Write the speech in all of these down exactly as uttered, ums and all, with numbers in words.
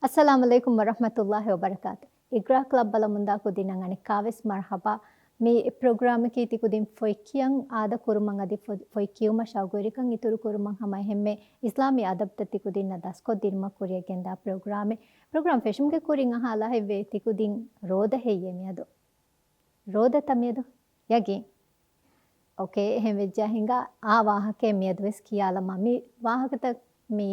އައްސަލާމު ޢަލައިކުމް ވަރަޙްމަތުﷲި ވަބަރަކާތު. އިގްރާ ކްލަބް ބަލަމުންދާ ކުދިންނަށް އަނެއްކާވެސް މަރްޙަބާ. މި ޕްރޮގްރާމަކީ ތިކުދިން ފޮތް ކިޔަން އާދަ ކުރުމަށް އަދި ފޮ-، ފޮތް ކިޔުމަށް ޝައުގުވެރިކަން އިތުރު ކުރުމަށް ހަމަ އެހެންމެ އިސްލާމީ އަދަބްތައް ތިކުދިންނަށް ދަސްކޮށްދިނުމަށް ކުރިއަށް ގެންދާ ޕްރޮގްރާމެއް. ޕްރޮގްރާމް ފެށުމުގެ ކުރިން އަހާލާ ހެއްވޭ ތިކުދިން ރޯދަ ހެއްޔޭ މިއަދު؟ ރޯދަތަ މިއަދު؟ ޔަގީން. އޯކޭ، އެހެން ވެއްޖާ ހިނގާ އާ ވާހަކައެއް މިއަދު ވެސް ކިޔާލަމާ. މި ވާހަކަތައް މި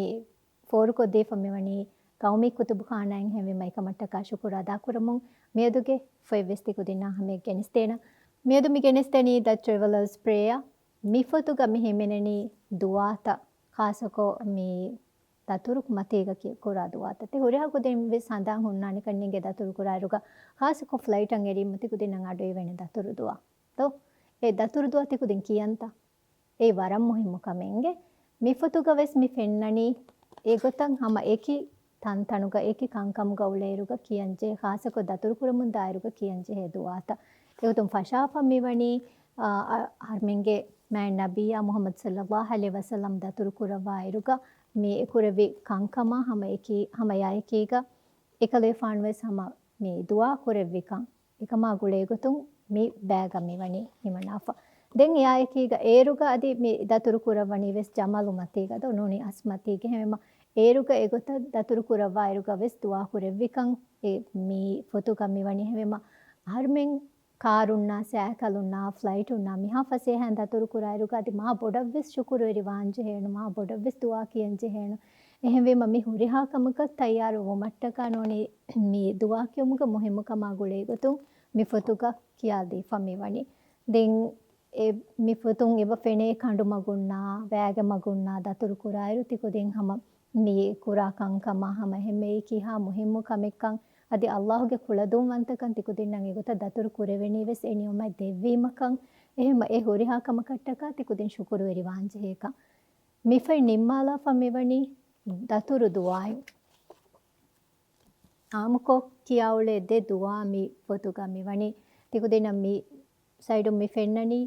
ފޯރުކޮށްދީފަ މިވަނީ ގައުމީ ކުތުބުޚާނާއިން ހެންވީމަ އެކަމަށްޓަކާ ޝުކުރު އަދާކުރަމުން. މިއަދުގެ ފޮތް ވެސް ތިކުދިންނާ ހަމަޔަށް ގެނެސްދޭނަން. މިއަދު މި ގެނެސްދެނީ ދަ ޓްރެވެލަރސް ޕްރޭޔާ. މި ފޮތުގަ މި ހިމެނެނީ ދުޢާތައް، ޚާއްޞަކޮށް މި ދަތުރު މަތީގަ ކި-، ކުރާ ދުޢާތައް. ތި ހުރިހާ ކުދިން ވެސް ހަނދާން ހުންނާނެ ކަންނޭނގެ ދަތުރު ކުރާއިރުގަ، ޚާއްޞަކޮށް ފްލައިޓަށް އެރީމަ ތިކުދިންނަށް އަޑުއިވޭނެ ދަތުރު ދުޢާ. ތޯ؟ އެ ދަތުރު ދުޢާ ތިކުދިން ކިޔަންތަ؟ އެއީ ވަރަށް މުހިއްމު ކަމެއް އިނގޭ. މި ފޮތުގަ ވެސް މި ފެންނަނީ އެގޮތަށް ހަމަ އެކި ތަންތަނުގަ އެކި ކަންކަމުގަ އުޅޭއިރުގަ ކިޔަންޖެހޭ، ޚާއްޞަކޮށް ދަތުރު ކުރަމުން ދާއިރުގަ ކިޔަންޖެހޭ ދުޢާތައް. އެގޮތުން ފަށާފަ މިވަނީ، އާ، އަ-، އަހަރުމެންގެ މާތް ނަބިއްޔާ މުޙައްމަދު ޞައްލައްލާހު ޢަލައިހި ވަސައްލަމް ދަތުރު ކުރައްވާއިރުގަ މި އެ ކުރެއްވި ކަންކަމާ ހަމަ އެކީ، ހަމަ އެއާއެކީގަ އެކަލޭފާނު ވެސް ހަމަ މި ދުޢާ ކުރެއްވިކަން، އެކަމާ ގުޅޭގޮތުން މި ބައިގަ މިވަނީ ހިމަނާފަ. ދެން އެއާއެކީގަ އޭރުގަ އަދި މި ދަތުރު ކުރައްވަނީ ވެސް ޖަމަލު މަތީގަ ދޯ ނޫނީ އަސް މަތީގެ ހެންވީމަ އޭރުގަ އެގޮތަށް ދަތުރު ކުރައްވާއިރުގަ ވެސް ދުޢާ ކުރެއްވިކަން އެ މި ފޮތުގަ މިވަނީ ހެންވީމަ އަހަރުމެން ކާރުންނާ، ސައިކަލުންނާ، ފްލައިޓުންނާ މިހާ ފަސޭހައިން ދަތުރު ކުރާއިރުގަ އަދި މާ ބޮޑަށްވެސް ޝުކުރުވެރި ވާންޖެހޭނު، މާ ބޮޑަށްވެސް ދުޢާ ކިޔަންޖެހޭނު. އެހެންވީމަ މި ހުރިހާ ކަމަކަށް ތައްޔާރު ވުމަށްޓަކާ ނޫނީ މި ދުޢާ ކިޔުމުގެ މުހިއްމުކަމާ ގުޅޭގޮތުން މި ފޮތުގަ ކިޔާދީފަ މިވަނީ. ދެން އެ މި ފޮތުން އެބަ ފެނޭ ކަނޑުމަގުންނާ، ވައިގެ މަގުންނާ ދަތުރު ކުރާއިރު ތިކުދިން ހަމަ މި ކުރާ ކަންކަމާ ހަމަ އެހެންމެ ކިހާ މުހިއްމު ކަމެއްކަން، އަދި އައްލާހުގެ ކުޅަދުންވަންތަކަން ތިކުދިންނަށް އެގޮތަށް ދަތުރު ކުރެވެނީ ވެސް އެ ނިޢުމަތް ދެއްވީމަކަން، އެހެންމަ އެ ހުރިހާ ކަމަކަށްޓަކާ ތިކުދިން ޝުކުރުވެރި ވާންޖެހޭކަން. މި ފޮތް ނިންމާލާފަ މިވަނީ ދަތުރު ދުޢާއިން. އާއްމުކޮށް ކިޔާއުޅޭ ދެ ދުޢާ މި ފޮތުގަ މިވަނީ. ތިކުދިންނަށް މި ސައިޑުން މި ފެންނަނީ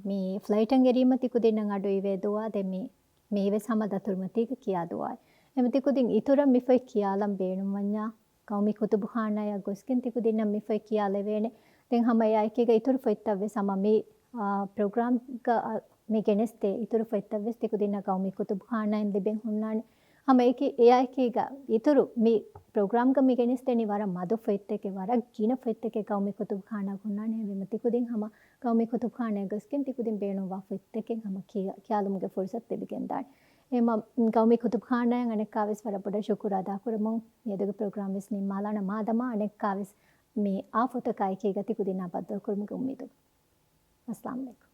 މި ފްލައިޓަށް އެރީމަ ތިކުދިންނަށް އަޑު އިވޭ ދުޢާ. ދެން މި، މީވެސް ހަމަ ދަތުރުމަތީގަ ކިޔާ ދުޢާ. އެމަ ތިކުދިން އިތުރަށް މި ފޮތް ކިޔާލަން ބޭނުންވަންޏާ، ގައުމީ ކުތުބުޚާނާޔަށް ގޮސްގެން ތިކުދިންނަށް މި ފޮތް ކިޔާލެވޭނެ. ދެން ހަމަ އެއާއެކީގަ އިތުރު ފޮތްތައް ވެސް ހަމަ މި، އާ، ޕްރޮގްރާމްގަ، އާ، މި ގެނެސްދޭ އިތުރު ފޮތްތައް ވެސް ތިކުދިންނަށް ގައުމީ ކުތުބުޚާނާއިން ލިބެން ހުންނާނެ. ހަމަ އެކި، އެއާއެކީގަ އިތުރު މި ޕްރޮގްރާމްގަ މި ގެނެސްދެނީ ވަރަށް މަދު ފޮތްތަކެއް، ވަރަށް ގިނަ ފޮތްތަކެއް ގައުމީ ކުތުބުޚާނާގަ ހުންނާނެ. ހެންވީމަ ތިކުދިން ހަމަ ގައުމީ ކުތުބުޚާނާއަށް ގޮސްގެން ތިކުދިން ބޭނުންވާ ފޮތްތަކެއް ހަމަ ކިޔާ-، ކިޔާލުމުގެ ފުރުސަތު ލިބިގެންދާނެ. އެމަ ގައުމީ ކުތުބުޚާނާއަށް އަނެއްކާވެސް ވަރަށް ބޮޑަށް ޝުކުރު އަދާކުރަމުން މިއަދުގެ ޕްރޮގްރާމް ވެސް ނިންމާލާނަ މާދަމާ އަނެއްކާވެސް މި އާ ފޮތަކާއެކީގަ ތިކުދިންނާ ބައްދަލުކުރުމުގެ އުއްމީދު. އައްސަލާމު ޢަލައިކުމް.